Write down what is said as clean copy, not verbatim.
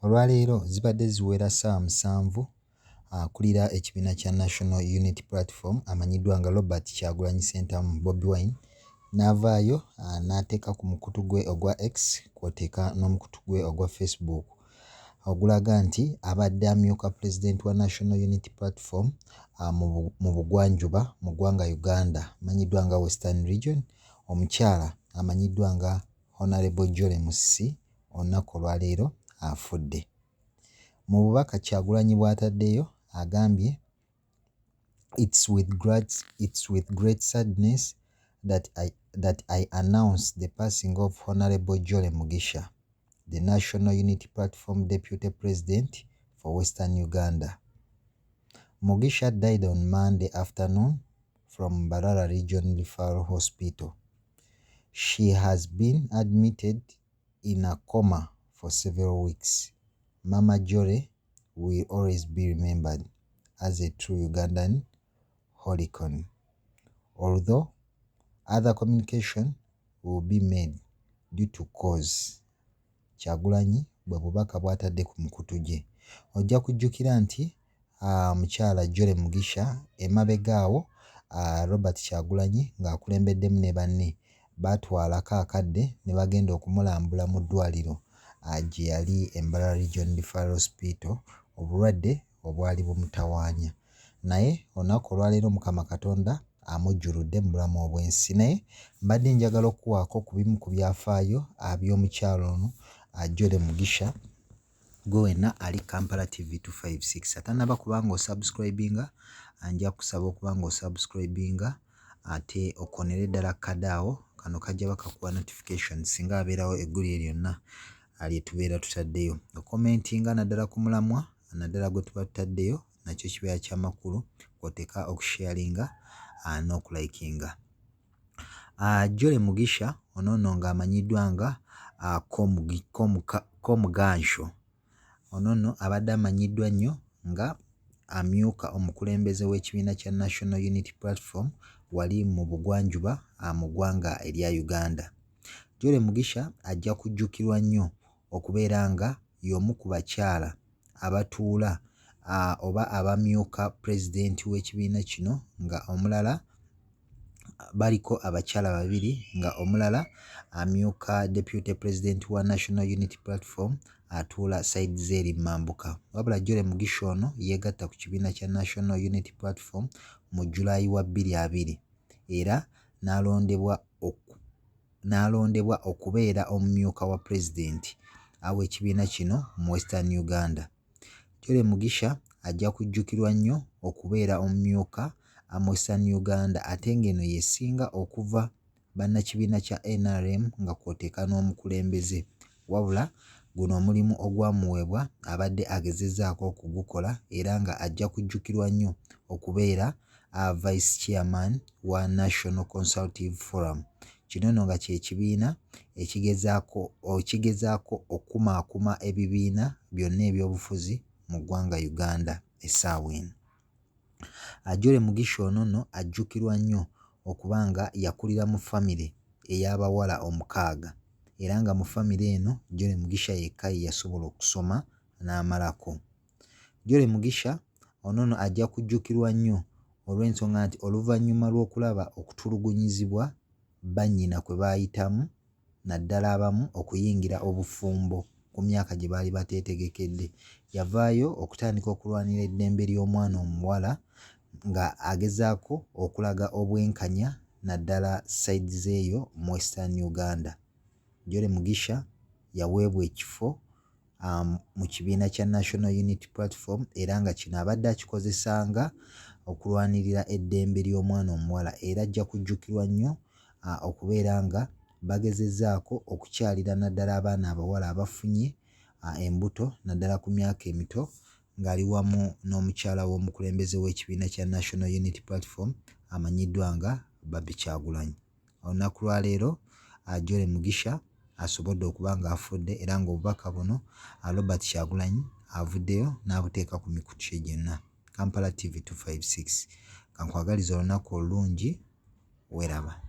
Olwaleero zibadde ziwera ssaawa 7, akulira ekibiina kya National Unity Platform amanyiddwa nga Robert Kyagulanyi Ssentamu Bobi Wine n'avaayo n'ateeka ku mukutu gwe ogwa X kw'oteeka n'omukutu gwe ogwa Facebook ogulaga nti abadde amyuka pulezidenti wa National Unity Platform mu bugwanjuba mu ggwanga Uganda amanyiddwa nga Western Region omukyala amanyiddwa nga Honourable Jolly Musisi olunaku olwaleero afudde. Mu bubaka Kyagulanyi bw'ataddeyo agambye It's with great sadness that I announce the passing of Honourable Jolly Mugisha, the National Unity Platform Deputy President for Western Uganda. Mugisha died on Monday afternoon from Mbarara Region Referral Hospital. She has been admitted in a coma for several weeks. Mama Jolly will always be remembered as a true Ugandan heroine. Although other communication will be made due to course. Kyagulanyi bwe bubaka bw'atadde ku mukutu gye. Ojja kujjukira nti mukyala Jolly Mugisha emabega awo Robert Kyagulanyi ng'akulembeddemu ne banne baatwalako akadde ne bagenda okumulambula mu ddwaliro gye yali e Mbarara Region Referral Hospital obulwadde obwali bumutawaanya. Naye olunaku olwaleero Mukama Katonda amujjuludde mu bulamu obw'ensi. Naye mbadde njagala okukuwaako ku bimu ku byafaayo by'omukyala ono Jolly Mugisha gwe wenna ali Kampala TV 256 atannaba kuba ng'osubscribinga nja kusaba okuba ng'osubscribinga ate okonere ddala akade awo kano kajja bakakuwa notification singa abeerawo eggulire lyonna lye tubeera tutaddeyo. Okomentinga naddala ku mulamwa naddala gwe tuba tutaddeyo nakyo kibeera kyamakulu kw'oteeka okusharinga n'okulayikinga. Jolly Mugisha ono nno ng'amanyiddwa nga Komugansho ono nno abadde amanyiddwa nnyo nga amyuka omukulembeze w'ekibiina kya National Unity Platform wali mu bugwanjuba mu ggwanga erya Uganda. Jolly Mugisha ajja kujjukirwa nnyo okubeera nga y'omu ku bakyala abatuula oba abamyuka pulezidenti w'ekibiina kino nga omulala baliko abakyala babiri nga omulala amyuka deputy president wa National Unity Platform atuula side z'eri Mambuka. Wabula Jolly Mugisha ono yeegatta ku kibiina kya National Unity Platform mu July wa 2020 era n'alondebwa okubeera omumyuka wa pulezidenti w'ekibiina kino mu Western Uganda. Jolly Mugisha ajja kujjukirwa nnyo okubeera omumyuka mu Western Uganda ate ng'eno y'esinga okuva bannakibiina kya NRM nga kw'oteeka n'omukulembeze. Wabula guno omulimu ogwamuweebwa abadde agezezzaako okugukola era nga ajja kujjukirwa nnyo okubeera vice chairman wa National Consultative Forum. Kino nno nga kye kibiina ekigezaako okukumaakuma ebibiina byonna ebyobufuzi mu ggwanga Uganda essaawa eno. Jolly Mugisha ono nno ajjukirwa nnyo okuba nga yakulira mu famire ey'abawala 6 era nga mu famire eno Jolly Mugisha yekka ye yasobola okusoma n'amalako. Jolly Mugisha ono nno ajja kujjukirwa nnyo olw'ensonga nti oluvannyuma lw'okulaba okutulugunyizibwa bannyina kwe baayitamu naddala abamu okuyingira obufumbo ku myaka gye baali bateetegekedde yavaayo okutandika okulwanira eddembe ly'omwana omuwala nga agezaako okulaga obwenkanya naddala side z'eyo mu Western Uganda. Jolly Mugisha yaweebwa ekifo mu kibiina kya National Unity Platform era nga kino abadde akikozesanga okulwanirira eddembe ly'omwana omuwala era ajja kujjukirwa nnyo okubeera nga bagezezzaako okukyalira naddala abaana abawala abafunye embuto naddala ku myaka emito ng'ali wamu n'omukyala w'omukulembeze w'ekibiina kya National Unity Platform amanyiddwa nga Barbie Kyagulanyi. Olunaku lwaleero Jolly Mugisha asobodde okuba ng'afudde era ng'obubaka buno Robert Kyagulanyi avuddeyo n'abuteeka ku mikutu gye gyonna. Kampala TV 256 kankwagaliza olunaku olulungi weeraba.